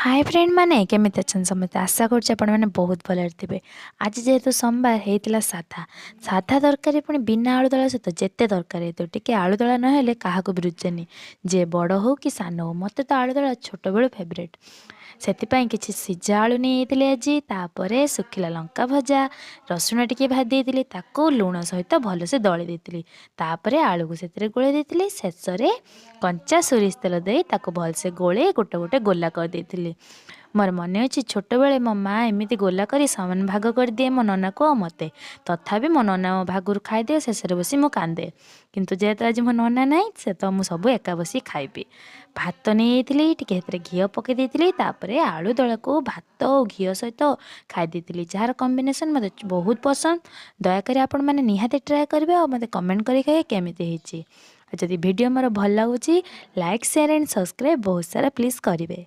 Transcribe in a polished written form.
ହାଏ friend ମାନେ, କେମିତି ଅଛନ୍ତି ସମସ୍ତେ? ଆଶା କରୁଛି ଆପଣମାନେ ବହୁତ ଭଲରେ ଥିବେ। ଆଜି ଯେହେତୁ ସୋମବାର, ହେଇଥିଲା ସାଧା ସାଧା ତରକାରୀ, ପୁଣି ବିନା ଆଳୁଦଳା ସହିତ। ଯେତେ ତରକାରୀ ହେଇଥିବ, ଟିକେ ଆଳୁଦଳା ନହେଲେ କାହାକୁ ବି ରୁଚେନି, ଯେ ବଡ଼ ହଉ କି ସାନ ହଉ। ମୋତେ ତ ଆଳୁଦଳା ଛୋଟବେଳୁ ଫେଭରେଟ୍। ସେଥିପାଇଁ କିଛି ସିଝା ଆଳୁ ନେଇଯାଇଥିଲି ଆଜି। ତାପରେ ଶୁଖିଲା ଲଙ୍କା ଭଜା, ରସୁଣ ଟିକେ ଭାଜି ଦେଇଥିଲି, ତାକୁ ଲୁଣ ସହିତ ଭଲସେ ଦଳି ଦେଇଥିଲି। ତାପରେ ଆଳୁକୁ ସେଥିରେ ଗୋଳେଇ ଦେଇଥିଲି। ଶେଷରେ କଞ୍ଚା ସୋରିଷ ତେଲ ଦେଇ ତାକୁ ଭଲସେ ଗୋଳେଇ ଗୋଟେ ଗୋଟେ ଗୋଲା କରିଦେଇଥିଲି। ମୋର ମନେ ଅଛି, ଛୋଟବେଳେ ମୋ ମା' ଏମିତି ଗୋଲା କରି ସମାନ ଭାଗ କରିଦିଏ ମୋ ନନାକୁ ଆଉ ମୋତେ। ତଥାପି ମୋ ନନା ମୋ ଭାଗରୁ ଖାଇଦିଏ। ଶେଷରେ ବସି ମୁଁ କାନ୍ଦେ। କିନ୍ତୁ ଯେହେତୁ ଆଜି ମୋ ନନା ନାହିଁ, ସେ ତ ମୁଁ ସବୁ ଏକା ବସି ଖାଇବି। ଭାତ ନେଇଯାଇଥିଲି, ଟିକେ ସେଥିରେ ଘିଅ ପକାଇ ଦେଇଥିଲି। ତାପରେ ଆଳୁ ଦଳାକୁ ଭାତ ଆଉ ଘିଅ ସହିତ ଖାଇ ଦେଇଥିଲି, ଯାହାର କମ୍ବିନେସନ୍ ମୋତେ ବହୁତ ପସନ୍ଦ। ଦୟାକରି ଆପଣମାନେ ନିହାତି ଟ୍ରାଏ କରିବେ ଆଉ ମୋତେ କମେଣ୍ଟ କରି କହିବେ କେମିତି ହେଇଛି। ଆଉ ଯଦି ଭିଡ଼ିଓ ମୋର ଭଲ ଲାଗୁଛି, ଲାଇକ୍, ସେୟାର ଆଣ୍ଡ ସବସ୍କ୍ରାଇବ୍ ବହୁତ ସାରା ପ୍ଲିଜ୍ କରିବେ।